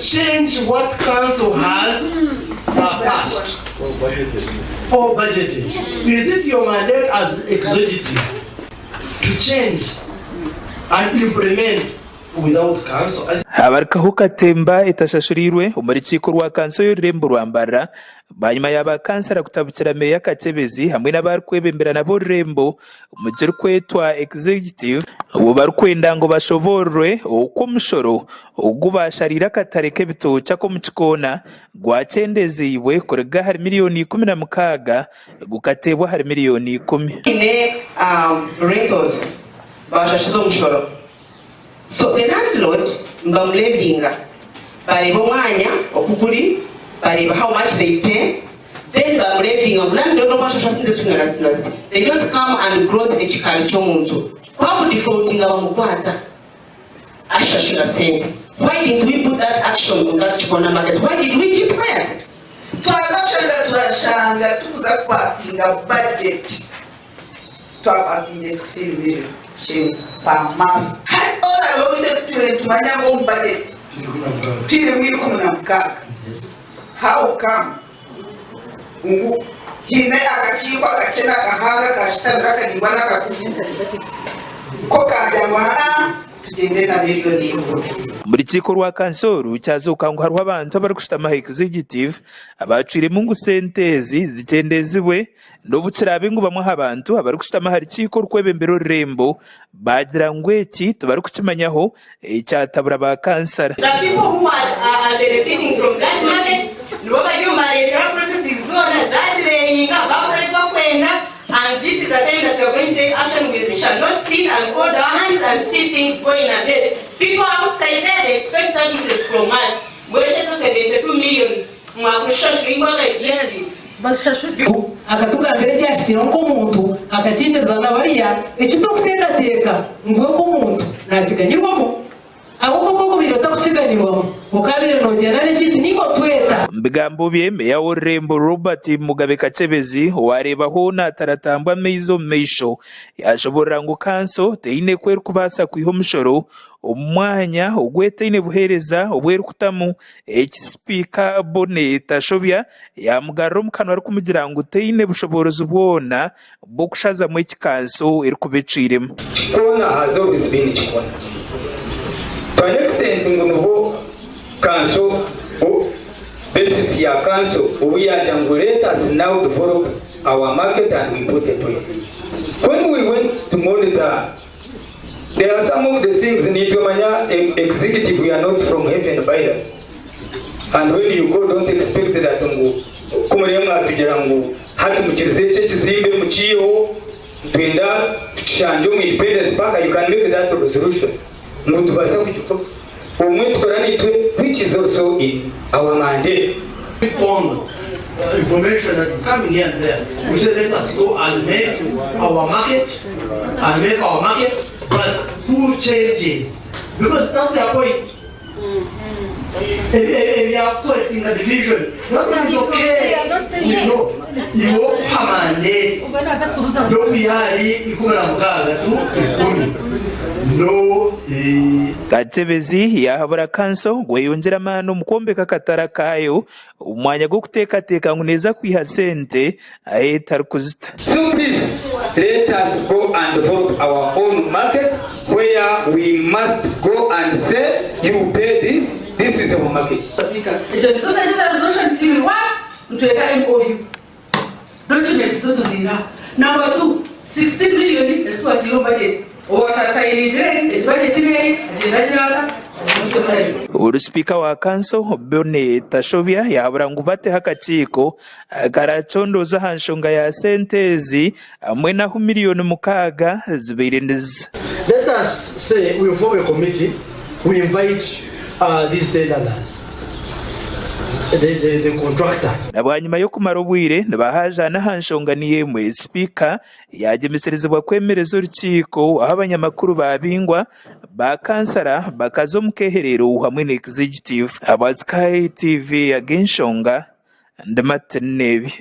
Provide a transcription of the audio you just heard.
change what council has passed or budgeted? Is it your mandate as executive to change and implement without council? Habarikaho katemba etashashuriirwe omu rukiiko rwa kanso y'orurembo rwa Mbarara bwanyima ya ba kansara kutabukira Meeya Kakyebezi hamwe n'abarikwebembera nabo orurembo omu kirikwetwa Executive obwo barikwenda ngu bashoboororwe oku omushoro ogu baashariire akatare k'ebitookye ak'omu kikoona gwakyendeziibwe kuruga ahari miriyoni 16 gukateebwa ahari miriyoni ikumi. Baine rentals bashashuza omushoro so the landlord nibamulevinga bareeba omwanya oku guri bareeba how much they pay then bamulevinga ngu landlord oku ashashura sente zikwingana ziti na ziti they don't come and gross ekikaari ky'omuntu ku akudefaultinga bamukwata ashashura sente why didn't we put that action on that kikona market why did we keep quiet? Twaza kushanga twashanga tukuza kupasinga budget twapasinga 16 million shillings per month hati all along itwe tutwire nitumanya ngu omu budget twinemu 16 how come ngu haine akakiiko akakye n'akahanga akashutamire akaraingwa n'akagufu ko kagira ngu aa tugyende na miriyoni ikumi. Omu rukiiko rwa kanso oru, kyazooka ngu hariho abantu abarikushutama aha Executive abaacwiremu ngu sente ezi zikyendezibwe n'obu kiraabe ngu bamwe aha bantu abarikushutama aha rukiiko orukwebembera orurembo baagira ngu eki tibarikukimanyaho ekyatabura ba kansara. The people who are, are benefiting from that market nibo bariyo nibareetera processes zoona zadireyinga bakora ebi bakwenda and this is the time that we are going to take action we shall not sit and fold our hands and see things going ahead people outside there they expect services from us mbwenu shi ezo 72 millions mwakushashura imbwa executive Akatugambira ekyahikireho nk'omuntu, akakiikiriza na bariya, eki turikuteekateeka ngu we nk'omuntu naakiganyirwamu. Ahabw'okuba ku okubaire otarikukiganyirwamu, okaabaire noogyenda n'ekindi nainga otweta. Omu bigambo bye, Meeya w'orurembo Robert Mugabe Kakyebezi owaareeba hoona ataratambwa amaizi omu maisho yaashoboorora ngu kanso teine ku erikubaasa kwiha omushoro omu mwanya ogu etaine buheereza obu erikutamu eki Sipiika Bonny Tashobya yaamugarura omu kanwa arikumugira ngu taine bushoboorozi bwona bw'okushazamu eki kanso erikuba ecwiremu. Kikona has always been Kikona to an extent ngu nibwo kanso basis ya kanso obu yagira ngu let us now develop our market and we put a toilet. When we went to monitor there are some of the things nitwe manya executive we are not from heaven baira and when you go don't expect that ngu kumureba mwatugira ngu hati mukirize eki ekizimbe mukiiheho nitwenda tukishangye omu Independence Park you can make that resolution ngu tubaase kugikora obumwe tukora naitwe which is also in our mandate. On information that is coming here and there, we say let us go and make our market and make our market, but who changes? Because that's their point. Ebya collecting a division, that one is okay. We know. Iwe okuha mandate y'okwiha ahari 16 to 10. No. Eh. Kakyebezi yaahabura kanso ngu eyongyere amaani omu kwombeka akatare akaayo omu mwanya gw'okuteekateeka ngu neeza kwiha sente ahu etarikuzita. So please let us go and develop our own market where we must go and say you pay this, this is our market. Speaker, ekyo nizo sente za resolution ibiri one nitweta MOU documents zo tuziine aha number two 16 million ezi twataire omu budget owakyasayiringire egi egi budget neeye agyenda agira ata Ori sipiika wa kanso, Bonny Tashobya yahabura ngu bateho akakiiko akaracondooza aha nshonga ya sente ezi hamwe n'ahu miriyoni 6 zibaire niziza. Let us say we form a committee, we invite these tenderers, the contractor. Na bwanyima y'okumara obwire nibahajaana aha nshonga niyo emwe, sipiika yaagyemiserezibwa kwemereza orukiiko ahu abanyamakuru baabingwa, ba kansara bakaza omu keehereero hamwe na executive. Ahabwa Sky TV ag'enshonga, ndi Martin Nebi.